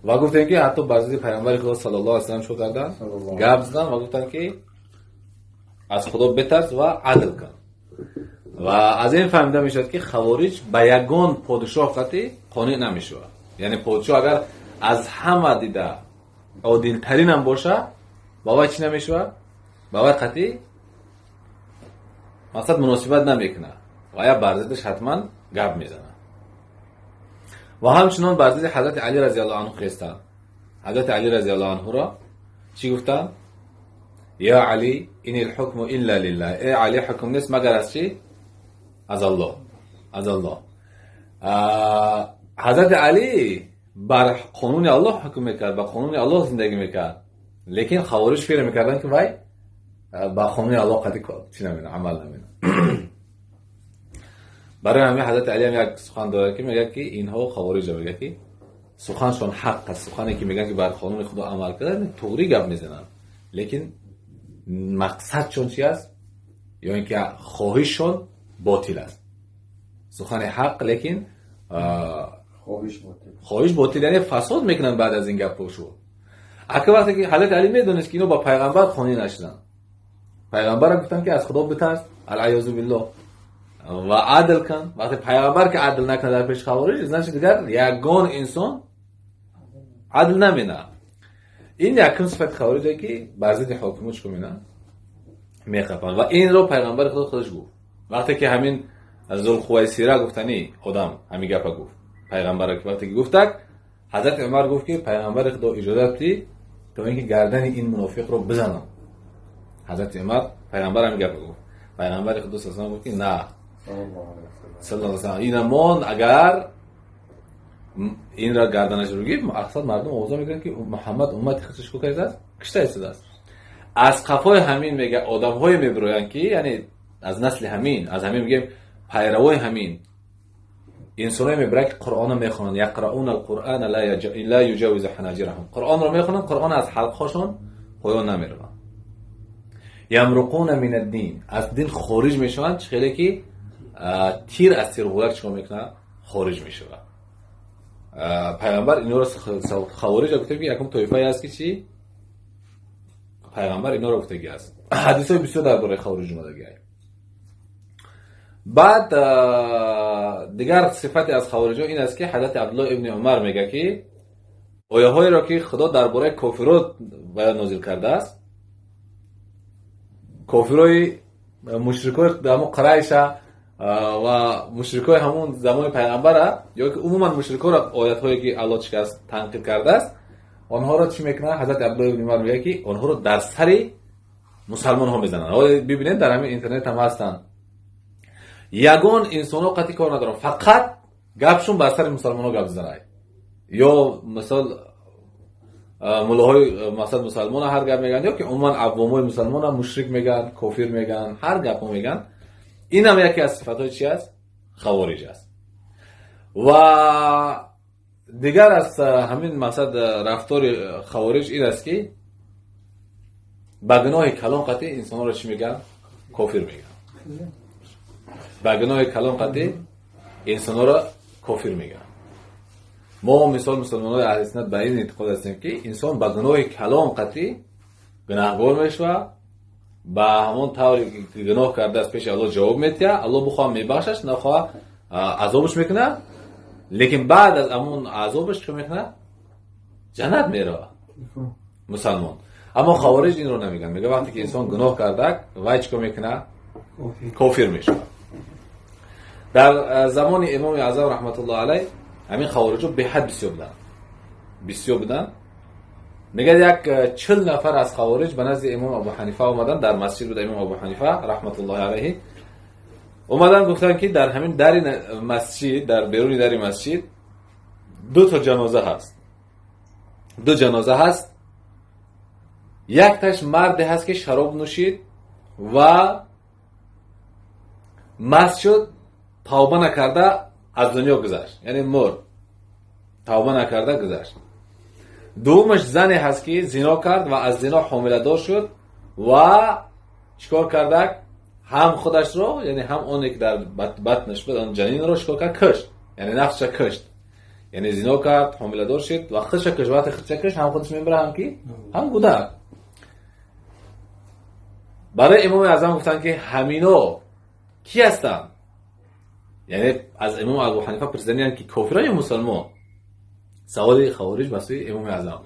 Ва гуфтем, ки ҳатто бар зидди Пайғамбари Худо саллаллоҳу алайҳи васаллам чӣ карданд? Гап задан ва гуфтанд, ки аз Худо битарс ва адл кун. Ва аз ин фаҳмида мешавад, ки хавориҷ ба ягон подшоҳ қатъи қонеъ намешавад. Яъне подшоҳ агар аз ҳама дида одилтаринам боша, ба вай чӣ намешавад? Ба вай қатъи мақсад муносибат намекунад ва я бар зиддаш ҳатман гап мезанад. Ва ҳамчунон бар зидди Ҳазрати Али разиаллоҳу анҳу хестанд. Ҳазрати Али разиаллоҳу анҳуро чӣ гуфтанд? «Я Али, инил ҳукму илла лиллаҳ», э Али, ҳукм нест, магар аз чӣ? Аз Аллоҳ, аз Аллоҳ. Ҳазрати Али бар қонуни Аллоҳ ҳукм мекард, ба қонуни Аллоҳ зиндагӣ мекард, лекин хавориҷ фикр мекарданд, ки вай ба қонуни Аллоҳ қатъи чӣ намена, амал намена. Барои ҳамин Ҳазрати Алиам як сухан дорад, ки мегӯяд, ки инҳо хавориҷа мегӯяд, ки суханшон ҳақ аст. Сухане ки мегӯянд, ки бар қонуни Худо амал карда, туғрӣ гап мезананд, лекин мақсадшон чи аст ё ин ки хоҳишшон ботил аст. Сухани ҳақ, лекин хоҳиш ботил, яъне фасод мекунанд баъд аз ин гапҳошу. Ака вақте ки Ҳазрати Али медонист, ки ино ба Пайғамбар қонеъ нашуданд, Пайғамбарро гуфтанд, ки аз Худо битарс, алаёзу биллоҳ, ва адл кун. Вақте Пайғамбар ки адл накунад дар пеши хавориҷ, значит, дигар ягон инсон адл намена. Ин якум сифати хавориҷе, ки бар зидди ҳокимо чӣ мекунанд? Мехапанд. Ва инро Пайғамбари Худо худаш гуфт. Вақте ки ҳамин Зулхувайсира гуфтани одам ҳамин гапа гуфт, Пайғамбар вақте ки гуфтак, Ҳазрати Умар гуфт, ки Пайғамбари Худо, иҷозат бидӣ, то ин ки гардани ин мунофиқро бизанам. Ҳазрати Умар, Пайғамбар ҳамин гапа гуфт, Пайғамбари Худо саллаллоҳу гуфт, ки на, саллаллоҳу, инамон агар инро гарданаш ругиб, аксар мардум овоза мекунанд, ки Муҳаммад уммати худаш чӣ кардааст? Кишта истодааст. Аз қафои ҳамин мега одамҳое мебироянд, ки яъне аз насли ҳамин, аз ҳамин мегӯем, пайравои ҳамин инсоное мебиранд, ки Қуръонро мехонанд. Яқрауна алқуръана ла юҷавизу ҳанаҷираҳум, Қуръонро мехонанд, Қуръон аз ҳалқҳошон поён намераванд. Ямруқуна мин аддин, аз дин хориҷ мешаванд, чӣ хеле ки тир аз тирғӯлак чикор мекунад? Хориҷ мешавад. Пайғамбар инора хавориҷ гуфта, ки якум тоифае аст, ки чӣ? Пайғамбар инора гуфтагӣ аст. Ҳадисҳои бисёр дар бораи хавориҷ омадагӣ. Баъд дигар сифате аз хавориҷо ин аст, ки Ҳазрати Абдуллоҳ ибни Умар мега, ки ояҳоеро, ки Худо дар бораи кофирот баён нозил кардааст, кофирои мушрикои ҳамун Қурайша ва мушрикои ҳамун замони Пайғамбара ё ки умуман мушрикоро, оятҳое ки Аллоҳ чӣ кас танқид кардааст, онҳоро чӣ мекунанд? Ҳазрати Абдуллоҳ ибни Умар мегӯяд, ки онҳоро дар сари мусалмонҳо мезананд. Бибинед, дар ҳамин интернет ҳам ҳастанд. Ягон инсонҳо қатъи кор надоранд, фақат гапшон бар сари мусалмонҳо гап зизанад, ё мисол муллоҳои масалан мусалмона ҳар гап мегӯянд, ё ки умуман аввомои мусалмона мушрик мегӯянд, кофир мегӯянд, ҳар гапҳо мегӯянд. Инам яке аз сифатҳои чи аст? Хавориҷ аст. Ва дигар аз ҳамин мақсад рафтори хавориҷ ин аст, ки ба гуноҳи калон қатъи инсонҳоро чӣ мегӯянд? Кофир мегӯянд. Ба гуноҳи калон қатъи инсонҳоро кофир мегӯянд. Мо мисол мусулмонҳои аҳли суннат ба ин эътиқод ҳастем, ки инсон ба гуноҳи калон қатъи гунаҳгор мешавад, ба ҳамон тавре ки гуноҳ кардааст, пеши Аллоҳ ҷавоб метиҳад. Аллоҳ бихоҳад, мебахшаш, нахоҳад, азобаш мекунад, лекин баъд аз ҳамон азобаш чӣ мекунад? Ҷаннат меравад мусалмон. Аммо хавориҷ инро намегӯянд. Мега, вақте ки инсон гуноҳ кардак, вай чӣ кор мекунад? Кофир мешавад. Дар замони Имоми Аъзам раҳматуллоҳ алайҳ ҳамин хавориҷо беҳад бисёр буданд, бисёр буданд. Мегӯяд, як 40 нафар аз хавориҷ ба назди Имом Абу Ҳанифа омаданд. Дар масҷид буда Имом Абу Ҳанифа раҳматуллоҳи алайҳи. Омаданд, гуфтанд, ки дар ҳамин дари масҷид, дар беруни дари масҷид ду то ҷаноза ҳаст, ду ҷаноза ҳаст. Якташ марде ҳаст, ки шароб нӯшид ва маст шуд, тавба накарда аз дунё гузашт, яъне мурд, тавба накарда гузашт. Дуввумаш зане ҳаст, ки зино кард ва аз зино ҳомиладор шуд ва чикор кардак? Ҳам худашро, яъне ҳам оне ки дар батнаш буд, он ҷанинро чикор кард? Кушт, яъне нафсша кушт. Яъне зино кард, ҳомиладор шид ва худша кушт. Вақте худша кушт, ҳам худаш мемира, ҳам ки ҳам кӯдак. Барои Имоми Аъзам гуфтанд, ки ҳамино кӣ ҳастанд? Яъне аз Имом Абу Ҳанифа пурсиданиянд, ки кофиран ё мусалмон? Саволи хавориҷ ба сӯи Имоми Аъзам.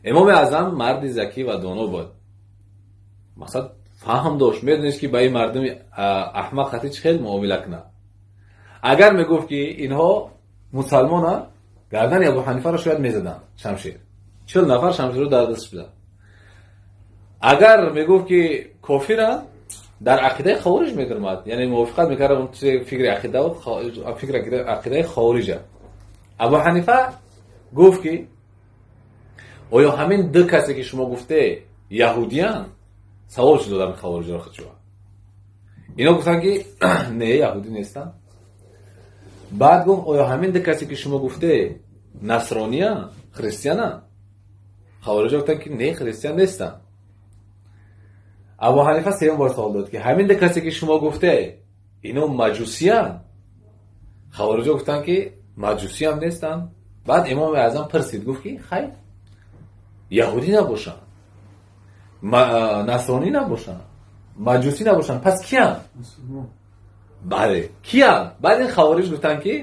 Имоми Аъзам марди закӣ ва доно буд, мақсад, фаҳм дошт, медонист, ки ба ин мардуми аҳмақ хати чӣ хел муомила кунад. Агар мегуфт, ки инҳо мусалмонанд, гардани Абу Ҳанифаро шояд мезаданд шамшер, 40 нафар шамшерро дар дастш буданд. Агар мегуфт, ки кофиранд, дар ақидаи хавориҷ медаромад, яъне мувофиқат мекард он фикри ақида, фикри ақидаи хавориҷа. Абу Ҳанифа гуфт, ки оё ҳамин ду касе, ки шумо гуфте, яҳудиянд? Савол шуд додам хавориҷро худшуа. Ино гуфтанд, ки не, яҳудӣ нестанд. Баъд гуфт: оё ҳамин ду касе, ки шумо гуфте, насрониянд, христиананд? Хавориҷо гуфтанд, ки не, христиан нестанд. Абу Ҳанифа сеюм бор савол дод, ки ҳамин ду касе, ки шумо гуфте, ино маҷусиянд? Хавориҷо гуфтанд, ки маҷусиям нестанд. Баъд Имоми Аъзам пурсид, гуфт, ки хайр, яҳудӣ набошанд, насронӣ набошанд, маҷусӣ набошанд, пас киянд? Бале, киянд? Баъд ин хавориҷ гуфтанд, ки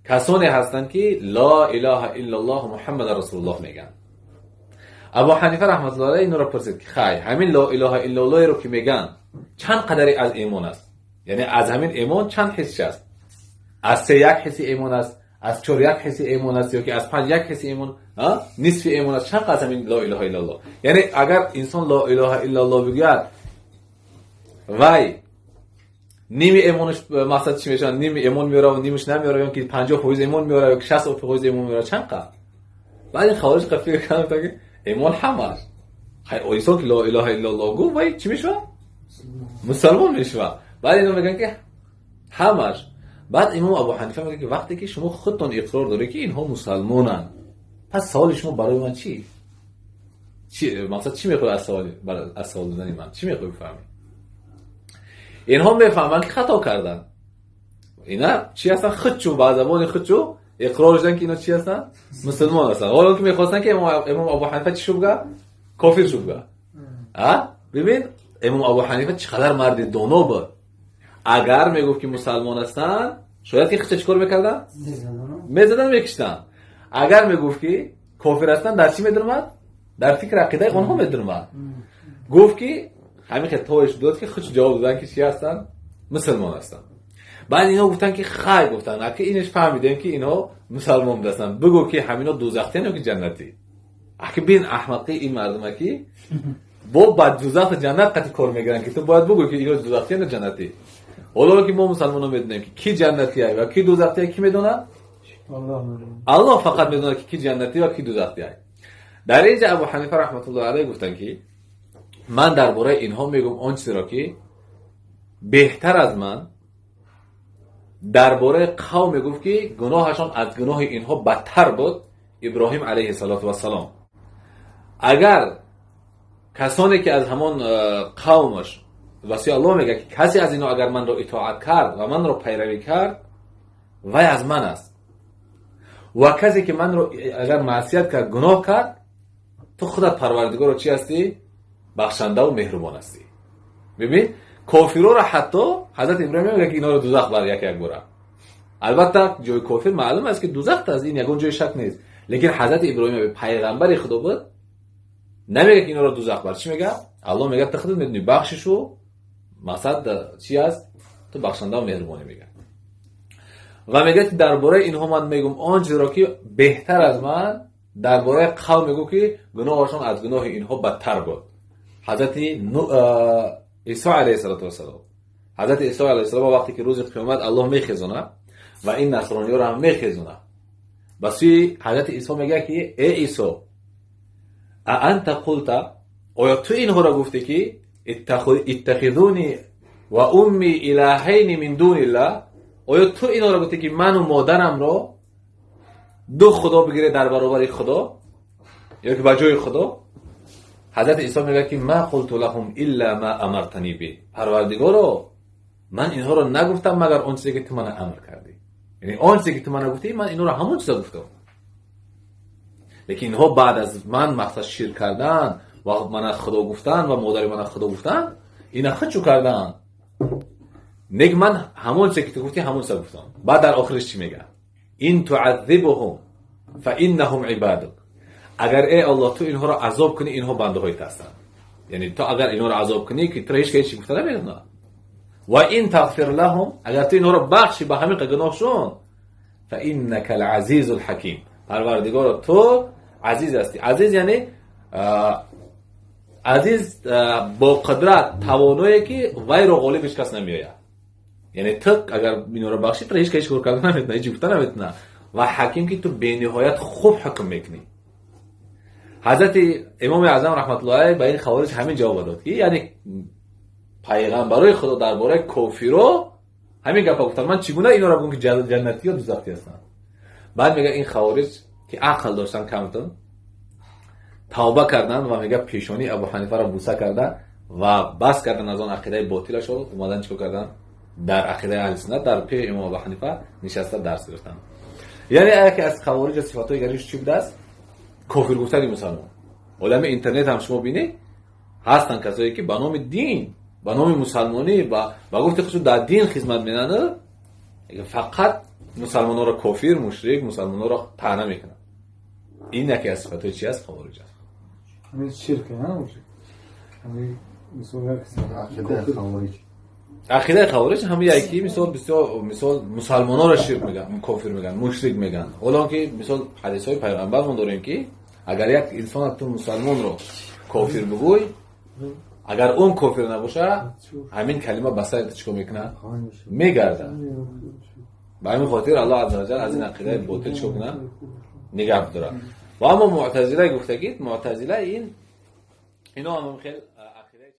касоне ҳастанд, ки ла илаҳа иллаллоҳ Муҳаммада расулуллоҳ мегӯянд. Абу Ҳанифа раҳматуллоҳ алайҳ инро пурсид, ки хай, ҳамин ло илаҳа иллаллоҳеро, ки мегӯянд, чанд қадаре аз имон аст? Яъне аз ҳамин имон чанд ҳиссаш аст? Аз се як ҳисси имон аст, аз чор як ҳисси имон аст ё ки аз панҷ як ҳисси имон, нисфи имон аст? Чанд аз ҳамин ло илаҳа иллаллоҳ? Яъне агар инсон ло илаҳа иллаллоҳ бигӯяд, вай ними имонаш, мақсад, чӣ мешавад? Ними имон меёра ва нимаш намеёра ё ки 50% имон меёра ё ки 60% имон меёра? Чанд қад? Баъд ин хавориҷ фикр карданд, ки имон ҳамаш. Хай, инсон ки ло илаҳа иллаллоҳ гуфт, вай чӣ мешавад? Мусалмон мешавад. Баъд ино мегӯянд, ки ҳамаш. Баъд Имом Абу Ҳанифа мегӯяд, ки вақте ки шумо худтон иқрор доред, ки инҳо мусалмонанд, пас саволи шумо барои ман чӣ? Чӣ мақсад, чӣ мехоҳӣ аз савол додани ман? Чӣ мехоҳӣ бифаҳмӣ? Инҳо мефаҳманд, ки хато карданд. Ина чӣ ҳастанд? Худчу ба забони худчу иқрор шуданд, ки ино чӣ ҳастанд? Мусулмон ҳастанд. Ҳоло ки мехостанд, ки Имом Абу Ҳанифа чӣ шуд, бга кофир шуд бга. А бибин, Имом Абу Ҳанифа чӣ қадар марди доно буд. Агар мегуфт, ки мусалмон ҳастанд, шояд ки худша чӣ кор мекарданд? Мезадан, мекиштанд. Агар мегуфт, ки кофир ҳастанд, дар чӣ медурмад? Дар фикри ақидаи онҳо медурмад. Гуфт, ки ҳамин хел тоиш дод, ки худ ҷавоб доданд, ки чӣ ҳастанд? Мусалмон ҳастанд. Баъд инҳо гуфтанд, ки хай, гуфтанд, аки инаш фаҳмидем, ки инҳо мусалмон будастанд, бигӯ, ки ҳамино дӯзахтиян ё ки ҷаннатӣ? Аки бин, аҳмақи ин мардума, ки бо ба дӯзаху ҷаннат қати кор мегиранд, ки ту бояд бигӯ, ки ино дӯзахтиян ё ҷаннатӣ. Ҳоло ки мо мусалмонон медонем, ки ки ҷаннатия ва ки дӯзахтия, ки медонад? Аллоҳ фақат медонад, ки ки ҷаннатӣ ва ки дӯзахтия. Дар инҷа Абу Ҳанифа раҳматуллоҳи алайҳ гуфтанд, ки ман дар бораи инҳо мегӯм он чизеро, ки беҳтар аз ман дар бораи қавм мегуфт, ки гуноҳашон аз гуноҳи инҳо бадтар буд, Иброҳим алайҳи салоту вассалом. Агар касоне, ки аз ҳамон қавмаш, васии Аллоҳ мегӯяд, ки касе аз инҳо агар манро итоат кард ва манро пайравӣ кард, вай аз ман аст, ва касе ки манро агар маъсият кард, гуноҳ кард, ту худат Парвардигоро чӣ ҳастӣ? Бахшандаву меҳрубон ҳастӣ. Бибин, кофирора ҳатто Ҳазрати Иброҳим мегӯяд, ки инҳоро дузах бар як як бора. Албатта, ҷои кофир маълум аст, ки дузах аст, ин ягон ҷои шак нест, лекин Ҳазрати Иброҳим пайғамбари Худо буд, намегӯяд, ки инҳоро дузах бар. Чӣ мегӯяд? Аллоҳ мегӯяд, ту худат медонӣ, бахшишу, мақсад чи аст, ту бахшандаву меҳрубонӣ, мегӯяд. Ва мегӯяд, ки дар бораи инҳо ман мегӯм он чизеро, ки беҳтар аз ман дар бораи қавм мегӯ, ки гуноҳашон аз гуноҳи инҳо бадтар буд, Ҳазрати Исо алайҳиссалоту вассалом. Ҳазрати Исо алайҳиссалом вақте ки рӯзи қиёмат Аллоҳ мехезонад ва ин насрониёро ҳам мехезонад, ба сӯи Ҳазрати Исо мегӯяд, ки э Исо, أأنت قلت, оё ту инҳоро гуфтӣ, ки اتخذوني وأمي إلهين من دون الله? Оё ту инҳоро гуфтӣ, ки ману модарамро ду худо бигиред дар баробари Худо ё ки ба ҷои Худо? Ҳазрати Исо мегӯяд, ки ما قلت لهم إلا ما أمرتني به, Парвардигоро, ман инҳоро нагуфтам, магар он чизе, ки ту мана амр кардӣ. Яъне он чизе ки ту мана гуфтӣ, ман инҳоро ҳамон чиза гуфтам. Лекин инҳо баъд аз ман мақсад ширк кардан ва мана худо гуфтан ва модари мана худо гуфтан, ина хичу кардан. Нек ман ҳамон чизе ки ту гуфтӣ, ҳамон чиза гуфтам. Баъд дар охириш чӣ мегӯяд? Ин туаззибуҳум фа иннаҳум ибадук. Агар, эй Аллоҳ, ту инҳоро азоб кунӣ, инҳо бандаҳои ту ҳастанд. Яъне ту агар инҳоро азоб кунӣ, ки туро ҳеҷ ка ҳеҷ гуфта наметавонад. Ва ин тағфир лаҳум, агар ту инҳоро бахшӣ ба ҳамин гуноҳшон, фа иннака ал-азизул ҳаким. Парвардигоро, ту азиз ҳастӣ. Азиз яъне азиз, бо қудрат, тавоное, ки вайро ғолиб ҳеҷ кас намеояд. Яъне ту агар инҳоро бахшӣ, туро ҳеҷ ка ҳеҷ кор карда наметавонад, ҳеҷ гуфта наметавонад. Ва ҳаким, ки ту бениҳоят хуб ҳукм мекунӣ. Ҳазрати Имоми Аъзам раҳматуллоҳи алайҳ ба ин хавориҷ ҳамин ҷавоб дод, ки яъне пайғамбарои Худо дар бораи кофиро ҳамин гапа гуфтанд, ман чӣ гуна инҳоро бигӯм, ки ҷаннатӣ ё дузахтӣ ҳастанд? Баъд мега, ин хавориҷ, ки ақл доштан камтон, тавба карданд ва мега, пешонии Абу Ҳанифаро буса карда ва бас кардан аз он ақидаи ботилашон, омадан чикор кардан? Дар ақидаи аҳли суннат дар пеши имом Абу Ҳанифа нишаста дарс гирифтанд. Яъне яке аз хавориҷ сифатҳои гариш чӣ будааст? Кофир гуфтани мусалмон. Олами интернет ҳам шумо бинед, ҳастанд касое, ки ба номи дин, ба номи мусалмонӣ, ба гуфти худшон дар дин хизмат менанд, фақат мусалмонҳоро кофир, мушрик, мусалмонҳоро таъна мекунанд. Ин яке аз сифатҳои чи аст? Хавориҷ аст. Ҳамин ширк, ҳамин мисол як ақидаи хавориҷ. Ақидаи хавориҷ ҳамин яки, мисол, бисёр, мисол, мусалмонҳоро ширк меган, кофир меган, мушрик меган. Ҳоло ки, мисол, ҳадисҳои пайғамбармон дорем, ки агар як инсон ту мусалмонро кофир бигӯй, агар он кофир набоша, ҳамин калима ба сари ту чикор мекунад? Мегардад. Ба ҳамин хотир Аллоҳ азза ваҷал аз ин ақидаи ботил чикор кунад? Нигаҳ дорад. Ва аммо муътазила гуфтагид, муътазила ин ино ҳам хел.